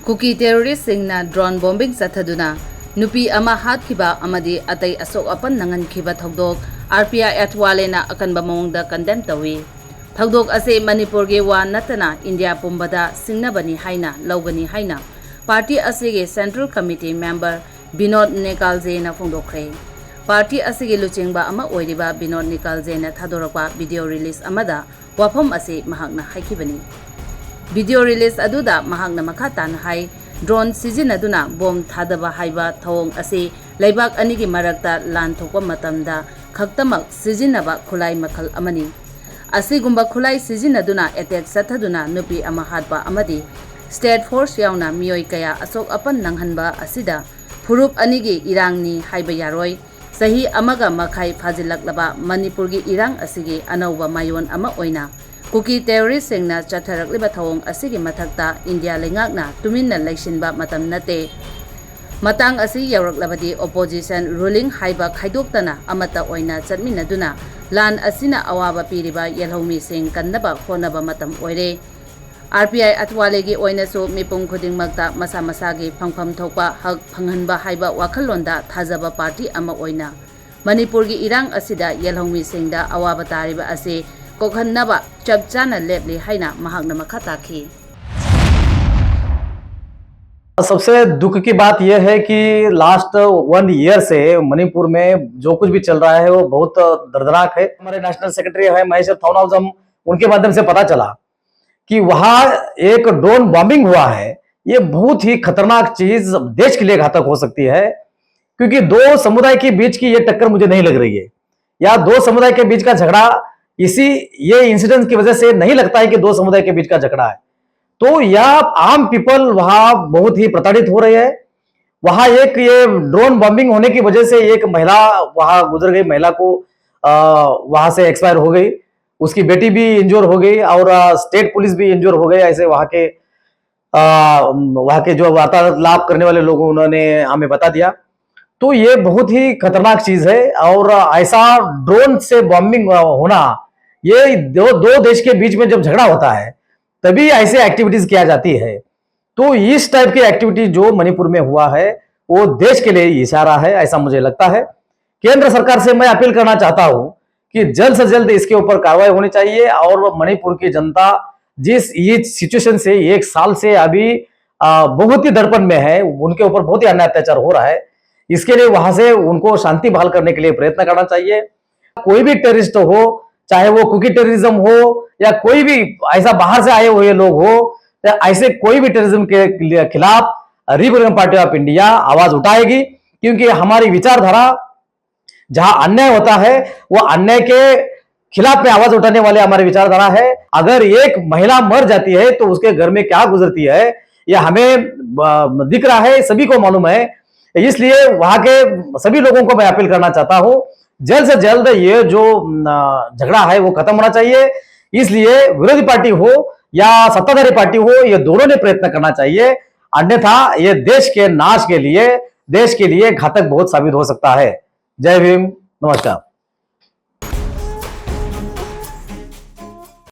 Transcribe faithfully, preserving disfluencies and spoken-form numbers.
ꯀꯨꯀꯤ ꯇꯦꯔꯣꯔꯤꯁꯁꯤꯡꯅ drone bombing ꯆꯠꯊꯗꯨꯅ ꯅꯨꯄꯤ ꯑꯃ ꯍꯥꯠꯈꯤꯕ ꯑꯃꯗꯤ ꯑꯇꯩ ꯑꯁꯣꯛ ꯑꯄꯟ ꯅꯪꯍꯟꯈꯤꯕ ꯊꯧꯗꯣꯛ ꯑꯥꯔ ꯄꯤ ꯑꯥꯏ ꯑꯊꯋꯥꯂꯦꯅ ꯑꯀꯟꯕ ꯃꯑꯣꯡꯗ ꯀꯟꯗꯦꯝ ꯇꯧꯏ꯫ ꯊꯧꯗꯣꯛ ꯑꯁꯤ ꯃꯅꯤꯄꯨꯔꯒꯤ ꯋꯥ ꯅꯠꯇꯅ ꯏꯟꯗꯤꯌꯥ ꯄꯨꯝꯕꯗ ꯁꯤꯡꯅꯕꯅꯤ ꯍꯥꯏꯅ ꯂꯧꯒꯅꯤ ꯍꯥꯏꯅ ꯄꯥꯔꯇꯤ ꯑꯁꯤꯒꯤ central committee member Vinod ꯅꯦꯀꯥꯜꯖꯦꯅ ꯐꯣꯡꯗꯣꯛꯈ꯭ꯔꯦ꯫ Party ꯑꯁꯤꯒꯤ ꯂꯨꯆꯤꯡꯕ ꯑꯃ ꯑꯣꯏꯔꯤꯕ ꯕꯤꯅꯣꯗ ꯅꯦꯀꯥꯜꯖꯦꯅ ꯊꯥꯗꯣꯔꯛꯄ ꯚꯤꯗꯤꯑꯣ ꯔꯤꯂꯤꯖ ꯑꯃꯗ ꯋꯥꯐꯝ ꯑꯁꯤ ꯃꯍꯥꯛꯅ ꯍꯥꯏꯈꯤꯕꯅꯤ꯫ ꯚꯤꯗꯤꯑꯣ ꯔꯤꯂꯤꯖ ꯑꯗꯨꯗ ꯃꯍꯥꯛꯅ ꯃꯈꯥ ꯇꯥꯅ ꯍꯥꯏ, ꯗ꯭ꯔꯣꯟ ꯁꯤꯖꯤꯟꯅꯗꯨꯅ ꯕꯣꯝ ꯊꯥꯗꯕ ꯍꯥꯏꯕ ꯊꯧꯑꯣꯡ ꯑꯁꯤ ꯂꯩꯕꯥꯛ ꯑꯅꯤꯒꯤ ꯃꯔꯛꯇ ꯂꯥꯟ ꯊꯣꯛꯄ ꯃꯇꯝꯗ ꯈꯛꯇꯃꯛ ꯁꯤꯖꯤꯟꯅꯕ ꯈꯨꯠꯂꯥꯏ ꯃꯈꯜ ꯑꯃꯅꯤ꯫ ꯑꯁꯤꯒꯨꯝꯕ ꯈꯨꯠꯂꯥꯏ ꯁꯤꯖꯤꯟꯅꯗꯨꯅ ꯑꯦꯇꯦꯛ ꯆꯠꯊꯗꯨꯅ ꯅꯨꯄꯤ ꯑꯃ ꯍꯥꯠꯄ ꯑꯃꯗꯤ ꯁ꯭ꯇꯦꯠ ꯐꯣꯔꯁ ꯌꯥꯎꯅ ꯃꯤꯑꯣꯏ ꯀꯌꯥ ꯑꯁꯣꯛ ꯑꯄꯟ ꯅꯪꯍꯟꯕ ꯑꯁꯤꯗ ꯐꯨꯔꯨꯞ ꯑꯅꯤꯒꯤ ꯏꯔꯥꯡꯅꯤ ꯍꯥꯏꯕ ꯌꯥꯔꯣꯏ꯫ ꯆꯍꯤ ꯑꯃꯒ ꯃꯈꯥꯏ ꯐꯥꯖꯤꯜꯂꯛꯂꯕ ꯃꯅꯤꯄꯨꯔꯒꯤ ꯏꯔꯥꯡ ꯑꯁꯤꯒꯤ ꯑꯅꯧꯕ ꯃꯥꯏꯑꯣꯟ ꯑꯃ ꯑꯣꯏꯅ ꯀꯨꯀꯤ ꯇꯦꯔꯣꯔꯤꯁꯁꯤꯡꯅ ꯆꯠꯊꯔꯛꯂꯤꯕ ꯊꯧꯑꯣꯡ ꯑꯁꯤꯒꯤ ꯃꯊꯛꯇ ꯏꯟꯗꯤꯌꯥ ꯂꯩꯉꯥꯛꯅ ꯇꯨꯃꯤꯟꯅ ꯂꯩꯁꯤꯟꯕ ꯃꯇꯝ ꯅꯠꯇꯦ꯫ ꯃꯇꯥꯡ ꯑꯁꯤ ꯌꯧꯔꯛꯂꯕꯗꯤ ꯑꯣꯄꯣꯖꯤꯁꯟ, ꯔꯨꯂꯤꯡ ꯍꯥꯏꯕ ꯈꯥꯏꯗꯣꯛꯇꯅ ꯑꯃꯠꯇ ꯑꯣꯏꯅ ꯆꯠꯃꯤꯟꯅꯗꯨꯅ ꯂꯥꯟ ꯑꯁꯤꯅ ꯑꯋꯥꯕ ꯄꯤꯔꯤꯕ ꯌꯦꯜꯍꯧꯃꯤꯁꯤꯡ ꯀꯟꯅꯕ ꯍꯣꯠꯅꯕ ꯃꯇꯝ ꯑꯣꯏꯔꯦ꯫ ꯑꯥꯔ ꯄꯤ ꯑꯥꯏ ꯑꯊꯋꯥꯂꯦꯒꯤ ꯑꯣꯏꯅꯁꯨ ꯃꯤꯄꯨꯝ ꯈꯨꯗꯤꯡꯃꯛꯇ ꯃꯁꯥ ꯃꯁꯥꯒꯤ ꯐꯪꯐꯝ ꯊꯣꯛꯄ ꯍꯛ ꯐꯪꯍꯟꯕ ꯍꯥꯏꯕ ꯋꯥꯈꯜꯂꯣꯟꯗ ꯊꯥꯖꯕ ꯄꯥꯔꯇꯤ ꯑꯃ ꯑꯣꯏꯅ ꯃꯅꯤꯄꯨꯔꯒꯤ ꯏꯔꯥꯡ ꯑꯁꯤꯗ ꯌꯦꯜꯍꯧꯃꯤꯁꯤꯡꯗ ꯑꯋꯥꯕ ꯇꯥꯔꯤꯕ ꯑꯁꯤ ꯀꯣꯛꯍꯟꯅꯕ ꯆꯞ ꯆꯥꯅ ꯂꯦꯞꯂꯤ ꯍꯥꯏꯅ ꯃꯍꯥꯛꯅ ꯃꯈꯥ ꯇꯥꯈꯤ꯫ सबसे दुख की बात यह है कि लास्ट वन ईयर से मणिपुर में जो कुछ भी चल रहा है वो बहुत दर्दनाक है। हमारे नेशनल सेक्रेटरी है महेश्वर थावनावजम, उनके माध्यम से पता चला कि वहाँ एक ड्रोन बॉम्बिंग हुआ है। ये बहुत ही खतरनाक चीज, देश के लिए घातक हो सकती है, क्योंकि दो समुदाय के बीच की ये टक्कर मुझे नहीं लग रही है, या दो समुदाय के बीच का झगड़ा इसी, ये इंसिडेंट की वजह से नहीं लगता है कि दो समुदाय के बीच का झगड़ा है। तो यह आम पीपल वहाँ बहुत ही प्रताड़ित हो रहे हैं। वहाँ एक ये ड्रोन बॉम्बिंग होने की वजह से एक महिला वहाँ गुजर गई, महिला को वहाँ से एक्सपायर हो गई, उसकी बेटी भी इंजोर हो गई और स्टेट पुलिस भी इंजोर हो गई। ऐसे वहाँ के वहाँ के जो वार्तालाप करने वाले लोगों उन्होंने हमें बता दिया। तो ये बहुत ही खतरनाक चीज है और ऐसा ड्रोन से बॉम्बिंग होना, ये दो दो देश के बीच में जब झगड़ा होता है तभी ऐसे एक्टिविटीज किया जाती है। तो इस टाइप की एक्टिविटी जो मणिपुर में हुआ है, वो देश के लिए इशारा है, ऐसा मुझे लगता है। केंद्र सरकार से मैं अपील करना चाहता हूं कि जल्द से जल्द इसके ऊपर कार्रवाई होनी चाहिए और मणिपुर की जनता जिस ये सिचुएशन से एक साल से अभी बहुत ही दड़पन में है, उनके ऊपर बहुत ही अन्याय अत्याचार हो रहा है, इसके लिए वहां से उनको शांति बहाल करने के लिए प्रयत्न करना चाहिए। कोई भी टेररिस्ट हो, चाहे वो कुकी टेररिज्म हो या कोई भी ऐसा बाहर से आए हुए लोग हो, या ऐसे कोई भी टेररिज्म के खिलाफ रिपब्लिकन पार्टी ऑफ इंडिया आवाज उठाएगी, क्योंकि हमारी विचारधारा, जहां अन्याय होता है, वो अन्याय के खिलाफ में आवाज उठाने वाले हमारी विचारधारा है। अगर एक महिला मर जाती है तो उसके घर में क्या गुजरती है, यह हमें दिख रहा है, सभी को मालूम है। इसलिए वहां के सभी लोगों को मैं अपील करना चाहता हूं, जल्द से जल्द ये जो झगड़ा है वो खत्म होना चाहिए। इसलिए विरोधी पार्टी हो या सत्ताधारी पार्टी हो, ये दोनों ने प्रयत्न करना चाहिए, अन्यथा ये देश के नाश के लिए, देश के लिए घातक बहुत साबित हो सकता है। जय भीम, नमस्कार।